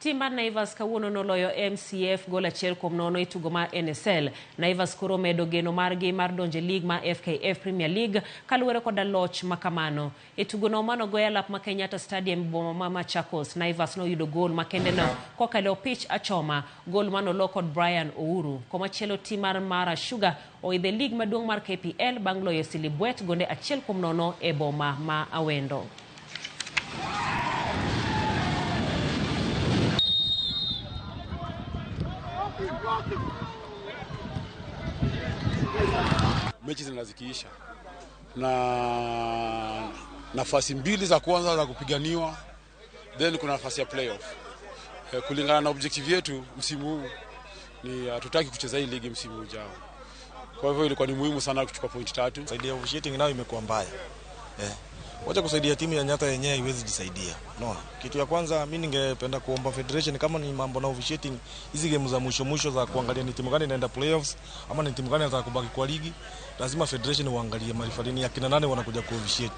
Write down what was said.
Tim mar Naivas kawuono noloyo MCF gol 1-0 e tugo mar NSL. Naivas koro medo geno margi mar donjo e lig mar FKF Premier League kaluwore koda loch makamano. E tugono manogo e alap ma Kenyatta Stadium boma ma Machakos, Naivas noyudo gol makendeno kokalo e opich achoma, gol manolo kod Brian Ouru. Komachielo tim mar Mara Sugar oidho e lig maduong' mar KPL bang' loyo Silibwet gonde 1-0 e boma ma Awendo. Mechi zinazikiisha na nafasi mbili za kwanza za kupiganiwa, then kuna nafasi ya playoff. Kulingana na objective yetu msimu huu ni hatutaki kucheza hii ligi msimu ujao. Kwa hivyo ilikuwa ni muhimu sana kuchukua point 3. Saidia officiating nayo imekuwa mbaya. Wacha kusaidia timu ya Nyata yenyewe haiwezi jisaidia. Unaona? Kitu ya kwanza mimi ningependa kuomba federation, kama ni mambo na officiating, hizi game za mwisho mwisho za kuangalia ni timu gani inaenda playoffs ama ni timu gani inataka kubaki kwa ligi, lazima federation waangalie marefarini ya kina nane wanakuja ku officiate.